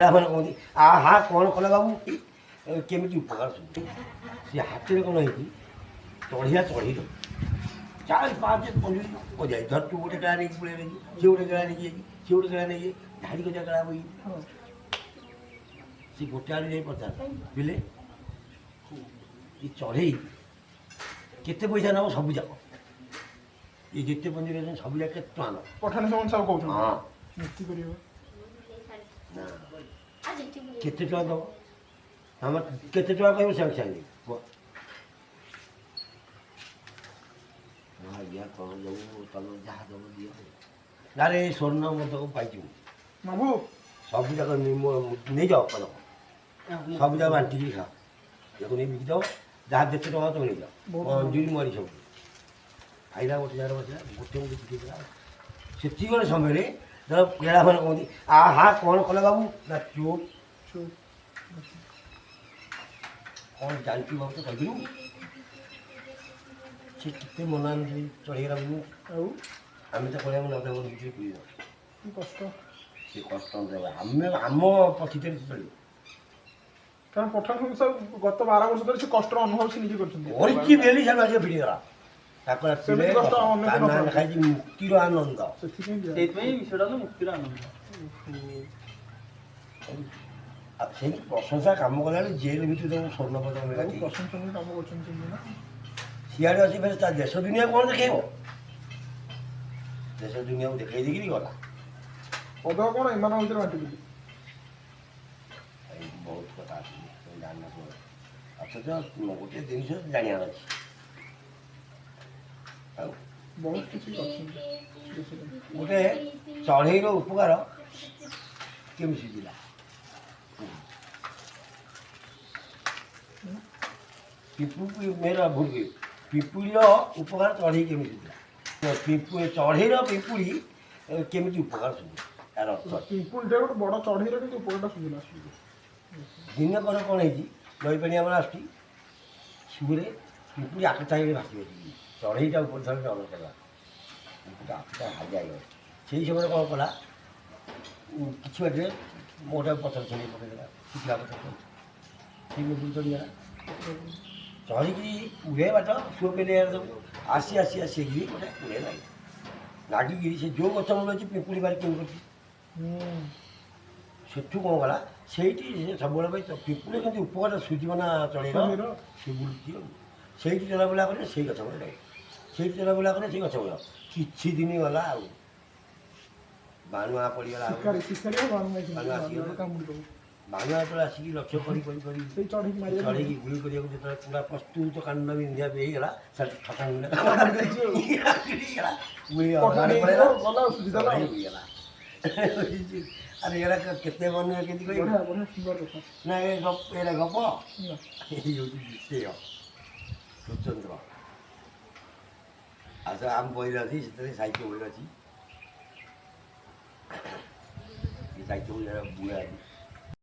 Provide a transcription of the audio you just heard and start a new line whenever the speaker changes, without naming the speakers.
ମାନେ କହନ୍ତି ଆ ହା କ'ଣ କଲା ବାବୁ, କେମିତି ଉପକାର ସବୁ। ସେ ହାତରେ କ'ଣ ହେଇଛି, ଚଢ଼ିଆ ଚଢ଼େଇ 4 5 ପଞ୍ଜି ଯାଇ ଧର, ତୁ ଗୋଟେ ଗଳା ନେଇକି ପଳେଇ ଯାଇଛି, ସିଏ ଗୋଟେ ଗଳା ନେଇକି ଯାଇଛି, ସିଏ ଗୋଟେ ଗଳା ନେଇକି ଧାଡ଼ି ଗଜା ଗଳା ବହି। ସେ ଗୋଟେ ଆଡ଼େ ଯାଇ ପଚାର ବୁଝିଲେ, ଏ ଚଢ଼େଇ କେତେ ପଇସା ନେବ ସବୁ ଯାକ, ଏ ଯେତେ ପଞ୍ଜିରେ ଅଛନ୍ତି ସବୁ ଯାକ କେତେ ଟଙ୍କା ନେବ?
ପଠାଣି ସାମନ୍ତ ସାହୁ କହୁଛନ୍ତି।
ହଁ।
ମୁକ୍ତି କରିବ
ନା, କେତେ ଟଙ୍କା ଦେବ? ଆମର କେତେ ଟଙ୍କା କହିବ ସାଙ୍ଗେ ସାଙ୍ଗେ କୁହ। ହଁ ଆଜ୍ଞା, କ'ଣ ଦେବୁ? ତମେ ଯାହା ଦେବ ଦିଅ। ଆରେ ସ୍ୱର୍ଣ୍ଣ ପଦକ ପାଇଛୁ
ବାବୁ,
ସବୁ ଯାକ ନେଇଯାଅ। ପଦକ ସବୁ ଯାକ ବାଣ୍ଟିକି ଖାଅ, ତାକୁ ନେଇ ବିକିଦେବ, ଯାହା ଯେତେ ଟଙ୍କା ତମେ ନେଇଯାଅ। ମଞ୍ଜୁରୀ ମରି ସବୁ ଆଇଲା, ଗୋଟେ ଜାଗାରେ ବସିଲା, ଗୋଟେ ମୁଠି ବିକିଦେଲା। ସେତିକି ସମୟରେ ଧର କେଳା ମାନେ କହନ୍ତି ଆ ହା କ'ଣ କଲା ବାବୁ? ନା ଚୁପ୍, କ'ଣ ଜାଣିଛୁ ବାବୁ ତ କହିପାରିବୁ? ସେ କେତେ ମନା ଚଢ଼େଇଗଲା ମୁଁ।
ଆଉ
ଆମେ ତ କହିବା ନଦା ଭିତରେ ପୁରୀବ
କଷ୍ଟ,
ସେ କଷ୍ଟ ଆମେ ଆମ ପଥିତରେ ସେ ଚଳିବ।
କାରଣ ପଠାଣ ସାମନ୍ତ ଗତ 12 ବର୍ଷ ଧରି ସେ କଷ୍ଟର ଅନୁଭବ ସେ ନିଜେ କରିଛନ୍ତି।
କରିଛି ବେଲି ସେଠୁ ଆସିକି ଭିଡ଼ିଗଲା। ତାକୁ ନାଁ ଲେଖା ହେଇଛି ମୁକ୍ତିର ଆନନ୍ଦ।
ସେଇଥିପାଇଁ ବିଷୟଟା ହେଲା ମୁକ୍ତିର ଆନନ୍ଦ।
ସେଇ ପ୍ରଶଂସା କାମ କଲାବେଳେ ଜେଲ୍ ଭିତରେ ତାକୁ ସ୍ୱର୍ଣ୍ଣ ପଦକ ମିଳିଲା।
ପ୍ରଶଂସା କାମ କରୁଛନ୍ତି ନା,
ସିଆଡ଼େ ଅଛି ଫେରେ ତା ଦେଶ ଦୁନିଆ କ'ଣ ଦେଖେଇବ? ଦେଶ ଦୁନିଆକୁ ଦେଖେଇ ଦେଇକିରି ଗଲା।
ପଦକ କ'ଣ ଏମାନଙ୍କ ଭିତରେ ବାଣ୍ଟିଦେଲି।
ବହୁତ କଥା ଅଛି ଜାଣିନଥିବ, ଅଥଚ ଗୋଟେ ଜିନିଷ ଜାଣିବାର ଅଛି। ଆଉ
ବହୁତ କିଛି କରିଛନ୍ତି।
ଗୋଟେ ଚଢ଼େଇର ଉପକାର କେମିତି ସୁଝିଲା? ପିମ୍ପୁଡ଼ି ମେରା ଭୁଲ, ପିମ୍ପୁଡ଼ିର ଉପକାର ଚଢ଼େଇ କେମିତି ସୁଝିଲା? ପିମ୍ପୁଡ଼ି ଚଢ଼େଇର ପିମ୍ପୁଡ଼ି କେମିତି ଉପକାର ସୁଝିଲା ତାର ଅର୍ଥ?
ପିମ୍ପୁଡ଼ିଟା ଗୋଟେ ବଡ଼ ଚଢ଼େଇର କିନ୍ତୁ ଉପକାରଟା ସୁଝିଲା।
ଦିନକର କ'ଣ ହେଇଛି, ନଈ ପାଣି ଆମର ଆସୁଛି ସୁରେ, ପିମ୍ପୁଡ଼ି ଆଖ ଚାହିଁରେ ଭାସି ଭାସି ଚଢ଼େଇଟା ଉପରେ ଥରେ ଅଲଗା କଲା, ପିମ୍ପୁଡ଼ିଟା ଆଖଟା ହାଲିଆ ହେଇଗଲା। ସେଇ ସମୟରେ କ'ଣ କଲା, କିଛି ବାଟରେ ମୋଟା ପଥର ଛିଣ୍ଡେଇ ପକେଇଦେଲା, ଶୁଖିଲା ପଥର। ସେଇ ପିମ୍ପୁଡ଼ି ଚଢ଼ିଗଲା, ଚଢ଼ିକିରି ଉଡ଼େ ବାଟ ସୁଅ ପେଲି ସବୁ ଆସି ଆସି ଆସିକିରି ଗୋଟେ ଉଡ଼େ ଲାଗିଲା। ଲାଗିକିରି ସେ ଯେଉଁ ଗଛ ମୂଳ ଅଛି ପିମ୍ପୁଡ଼ି ବାରି କେଉଁ କରିଛି, ସେଠୁ କ'ଣ କଲା, ସେଇଠି ସେ ସବୁବେଳେ ପାଇଁ ପିମ୍ପୁଡ଼ି କେମିତି ଉପକାର ସୁଝିବ ନା ଚଢ଼େଇର, ସେ ବୁଲୁଛି ଆଉ ସେଇଠି ଚଲାବୁଲା କରିବ, ସେଇ ଗଛ ମୂଳେ ଲାଗେ, ସେଇଠି ଚଲାବୁଲା କରିବ, ସେଇ ଗଛ ମୂଳ। କିଛି ଦିନ ଗଲା, ଆଉ ବାଣୁଆ ପଡ଼ିଗଲା। ଆଉ ବାଣୁଆ ଆସିଗଲା। ବାଣୁଆ ଯେତେବେଳେ ଆସିକି ଲକ୍ଷ୍ୟ କରି କରି କରି ଚଢ଼େଇକି ଗୁଳି କରିବାକୁ ଯେତେବେଳେ ପୁରା ପ୍ରସ୍ତୁତ କାଣ୍ଡ ବିନ୍ଧିଆ ହେଇଗଲା, ଠକାଣ ଗୁଳି ପଳେଇଲା, ହେଇଗଲା। ଆରେ ଏଇଟା କେତେ ମନେ କେମିତି କହିବି ନା, ଏ ଏଇଟା ଗପ, ଏଇ ହେଉଛି ବିଷୟ ସ୍ୱତନ୍ତ୍ର। ଆଚ୍ଛା, ଆମ ବହିରେ ଅଛି, ସେଥିରେ ସାହିତ୍ୟ ବହିରେ ଅଛି, ସାହିତ୍ୟ ବହିରେ ବୁଣା ଅଛି।